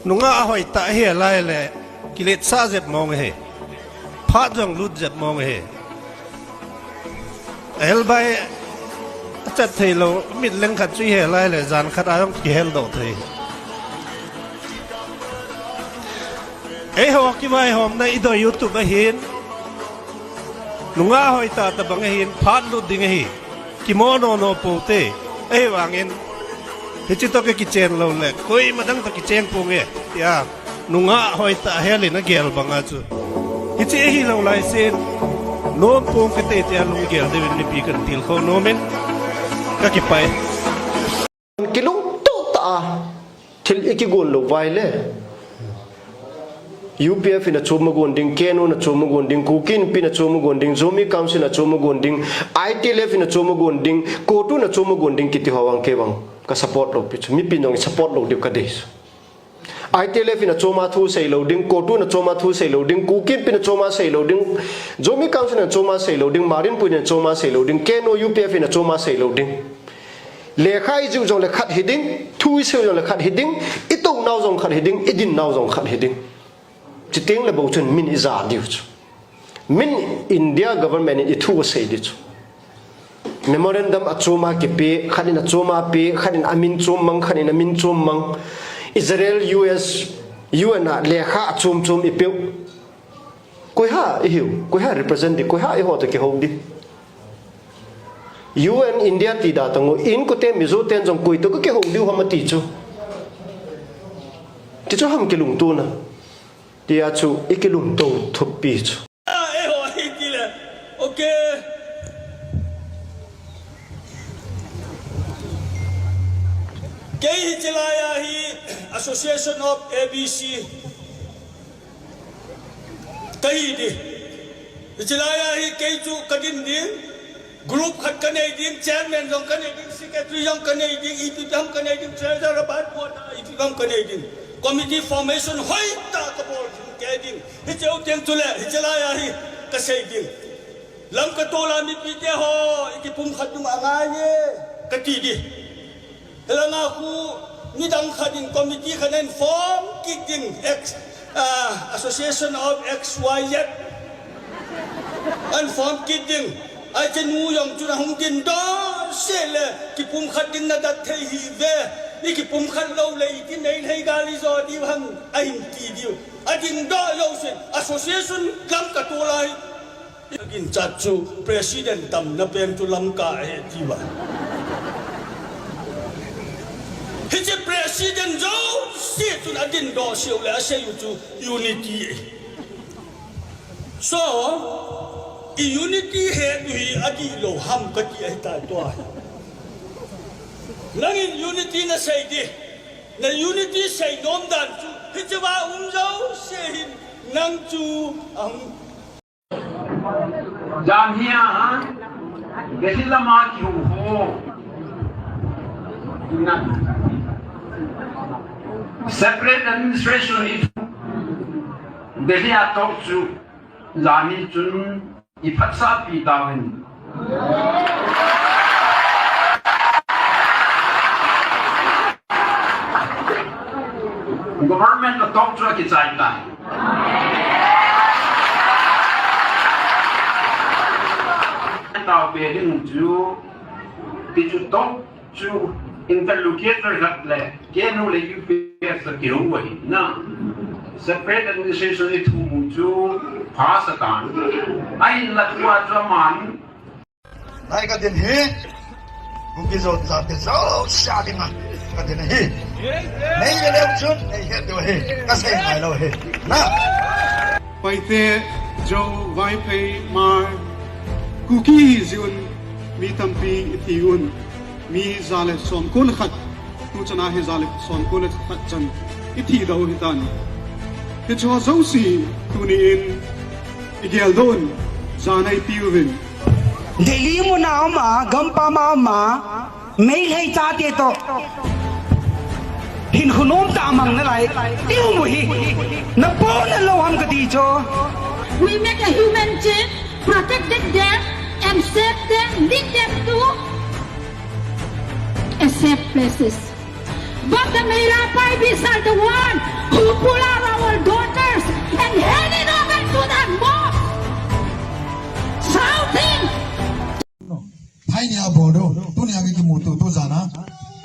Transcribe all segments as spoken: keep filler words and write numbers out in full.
Nungah hoitah ahi lai le, kiletsah jep mong ahi. Phat jong lut jep mong ahi. Ahelbai achat thei lou, mitleng khat chu ihet lai le, jan khat a jong kiheldoh thei. Eiho kivaihomna idei YouTube ahin. Nungah hoitah tabang ahin, phat lut ding ahi. Kimo nono poute. Ahivangin, hiche toh kichen lou le, koima dang toh kichen ponge, tia nungah hoitah ahelin agel banga chu. Hiche ahilou laisen, nom pong kate tia lunggel diuvin mipi katilkhou nomin, kakipah e. Kilungtoh tah a thil ikigon lou uva ahile, U P F in achom agon ding, K N O in achom agon ding, Kuki Inpi in achom agon ding, Zomi Council in achom agon ding, I T L F in achom agon ding, COTU in achom agon ding kiti ho vang kei vang ka support lou pi chu. Mipin jong i support lou diu kadei chu. I T L F in achom a thu sei lou ding, COTU in achom a thu sei lou ding, Kuki Inpi in achom a sei lou ding, Zomi Council in achom a sei lou ding, Hmar Inpui in achom a sei lou ding, K N O U P F in achom a sei lou ding. Lekha ijih u jong le khat hiding, thu isei u jong le khat hiding, itounau jong khat hiding, idinnau jong khat hiding. Chuteng le bou chun min ija diu chu. Min India government in ithu asei diu chu. Memorandum achom a kipe, khat in achom a pe, khat in amin chom mang, khat in amin chom mang. Israel, U S, U N a lekha achom chom ipeu. Koiham ihiu, koiham represent di, koiham eiho toh kihou di. U N India ti da tang u, inkote Mizo ten jong koi toh kakihou diu ham ati chu. Ti chu ham kilungtona. Tia chu ikilungto thupi chu. Ah, eiho hi ti le. Okay. Kei hiche lai a hi Association of A B C. Kahi di. Hiche lai a hi kei chu kadin ding. Group khat kanei ding, chairman jong kanei ding, secretary jong kanei ding, ipi ham kanei ding, treasurer, board, ipi ham kanei ding. Committee formation hoitah kabol ding, kei ding. Hiche u teng chule, hiche lai a hi kasei ding. Lamka tol a mipite ho, ikipumkhat ding angai e, kati di. Hilanga khu midang khat in committee khat in form kit ding, X, ah, Association of X Y Z. An form kit ding. Hiche nu jong chun ahung dindoh seh le, kipumkhat ding nadat thei hih uve. Ikipumkhat lou le, iti Meitei gal ijo diu ham, ahin ti diu. Adindoh lou seh, association Lamka tol a hi. Aginchat chu president tamna pen chu Lamka ahi ati uva. Hiche president jouse chun adindoh seh u le asei u chu unity ahi. So, i unity het u hi adihlou ham kati ahitai tua hi. Nangin unity nasei di, na unity sei nom dan chu, hiche va um jouse hin nang chu ahung Jan hi a, Delhi lama kihou ho. Ina. Separate administration i Delhi a toh chu, jan hi chun i phatsah pi tauvin. Government a toh chu akichai tai. Tao pe ding chu, ti chu toh chu interlocutor khat le, K N O le U P F sa kihou ahi na. Separate administration i thu mu chu pha sa tan. Ahinla tua chu aman Lai ka din hi, Kuki Zo jat te jouse a dinga ka din ahi. Nei ve leu chun, nei het diu ahi, ka sei ngai lou ahi. Na. Paite, Zo, Vaiphei, Hmar, Kuki hi jeh un, mi tampi i thi un, mi ja le somko le khat, tu chan a hi ja le somko le khat chan i thi doh u ahi tan. Hiche ho jouse, tuni in, i geldoh un, jan a i pe uvin. Delhi muna um a, gampam a um a, Meitei chate toh hinkho nomtah mang nalai diu mu hi, na pona lou ham kati chu. We make a human chain, protect them and save them, lead them to a safe places. But the Meira Paibi are the one To pull out our daughters and hand it over to the mob. Shouting. Thai ni a bol do, tu ni a ki kimu tu, tu jana.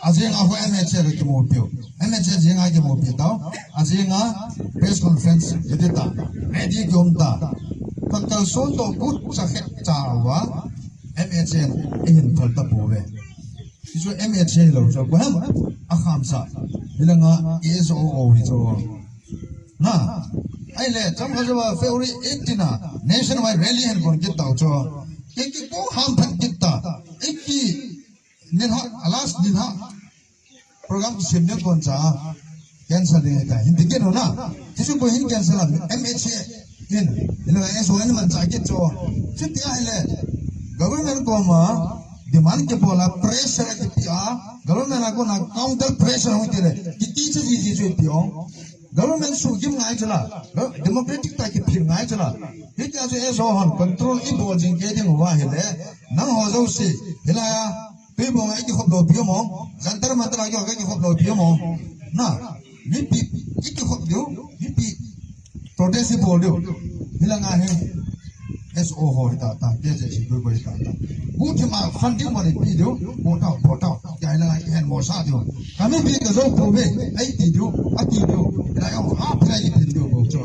Ajing a ho M H A ki kimu piu. M H A jing a kimu piu tau. Ajing a press conference, iti ta. Ready ki um ta. Kakal son to kut cha khet cha wa. M H A in hin thol ta pu ve. Hichu M H A lo chu, ko hem, a kham sa. Hilanga S O O hi chu. Na, ai le, cham kha chu February eighteen a, nationwide rally hen kon kit tau chu. Ke ki ko ham phan kit ta. Iki, nin ha, last nin ha. Program sim nin kon cha. Cancel ding ta. Hindi ke no na. Hichu ko hin cancel a, M H A in. Hilanga S O N man cha kit chu. Chuti a hile. Government koma demand kibol a, pressure kipe a, government a kona counter pressure hung ti le, kiti chu ji ji chu ti ong. Government sugim ngai chu la, democratic ta kiphil ngai chu la. Hitia chu S O hon control ibol jing kei ding uva hile, nangho jouse, hilai a, Tuibong a ikikhop lou pi mo, Jantar Mantar a kikhop lou pi mo. Na, mipi, ikikhop diu, mipi, protest ibol diu. Hilanga hi, S O ho hita ta, K J C koi koi hita ta. Buti ma funding mo ni pi diu, botau, botau, kya hilanga hi hen mo sa diu. Kami pi ka jou pu ve, ai ti diu, ati diu, hilai a ha pi lai pi diu, bo cho.